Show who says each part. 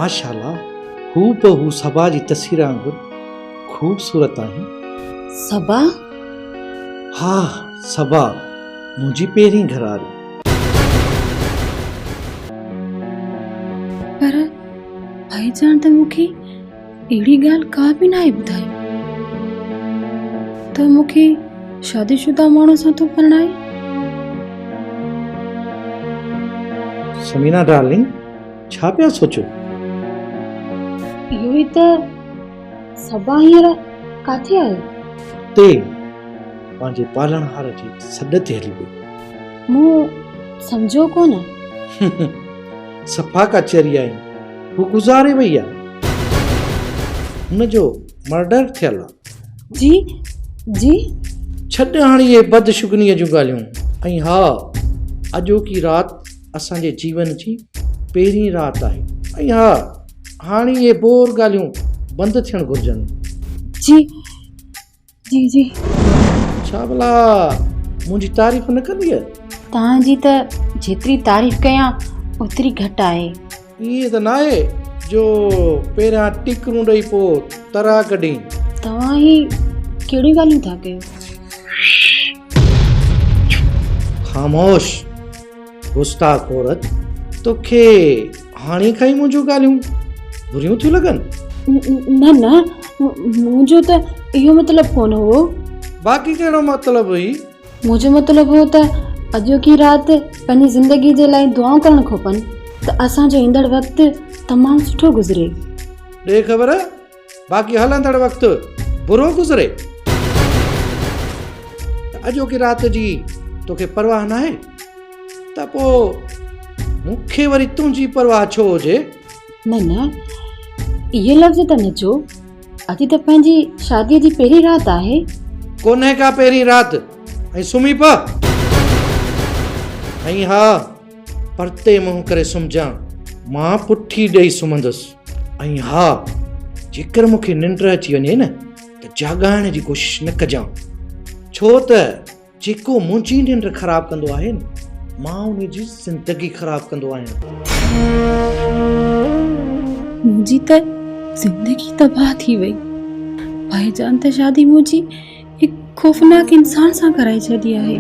Speaker 1: ماشاءالله هوبهو صبا جي تصوير وانگر خوبصورت آهين.
Speaker 2: صبا؟
Speaker 1: ها صبا منهنجي پهرين گهرواري.
Speaker 2: پر ڀائيجان ته مون کي اهڙي ڳالهه ڪا به ناهي ٻڌائي ته مون کي شادي شده ماڻهو سان ٿو پرڻائي.
Speaker 1: ثمينه ڊارلنگ ڇا پيا سوچو؟
Speaker 2: اهو ئي ته صبا هينئر ڪاٿي آهي؟
Speaker 1: تي پنهنجي پالڻهار جي سڏ تي هلي وئي.
Speaker 2: مون سمجهيو ڪونه.
Speaker 1: صفا ڪا چري آهين. هو گذاري وئي آ. هن جو مرڊر ٿيل آ.
Speaker 2: جي جي.
Speaker 1: ڇڏ هاڻي اهي بدشگنيء جون ڳالهيون ۽ ها اڄوڪي رات اسان جي جيون جي پهرين رات آهي ۽ ها هاڻي اهي بور ڳالهيون بند ٿيڻ گهرجن.
Speaker 2: جي جي جي.
Speaker 1: ڇا ڀلا منهنجي تعريف نه ڪندينء؟
Speaker 2: توهان جي ته جيتري تعريف ڪيان اوتري گهٽ آهي.
Speaker 1: ائين ته ناهي جو پهريان ٽيڪرون ڏئي پوء ترا ڪڍين.
Speaker 2: توهان هي ڪهڙيون ڳالهيون ٿا ڪيو؟
Speaker 1: خاموش گستاخ عورت، توکي هاڻي کان ئي منهنجون ڳالهيون بريون ٿيون لڳن؟
Speaker 2: نه نه، منهنجو ته اهو مطلب ڪونه هو.
Speaker 1: باقي ڪهڙو مطلب هئي؟
Speaker 2: منهنجو مطلب هو ته اڄوڪي رات پنهنجي زندگي جي لاء دعائون ڪرڻ کپن ته اسان جو ايندڙ وقت تمام سٺو گذري.
Speaker 1: ڏي خبر، باقي هلندڙ وقت برو گذري ته اڄوڪي رات جي توکي پرواهه ناهي ته پوء مون کي وري تنهنجي پرواهه ڇو هجي؟
Speaker 2: نه نه اهي لفظ ته نه چئو، اڄ ته پنهنجي شاديء جي پهرين رات آهي.
Speaker 1: ڪونهي ڪا پهرين رات ۽ سمهي پء. ۽ ها پرتي منهن ڪري سمهجان، مان پٺي ڏئي سمهندس. ۽ ها جيڪر مون کي ننڊ اچي وڃي نه ته جاڳائڻ جي ڪوشش نه ڪجان، ڇو ته جيڪو منهنجي ننڊ خراب ڪندو آهي نه مان ان جي زندگي خراب ڪندو آهيان.
Speaker 2: منهنجي ته زندگي تباهه ٿي وئي. ڀائيجان ته شادي منهنجي هڪ خوفناڪ انسان سان ڪرائي ڇڏي آهي.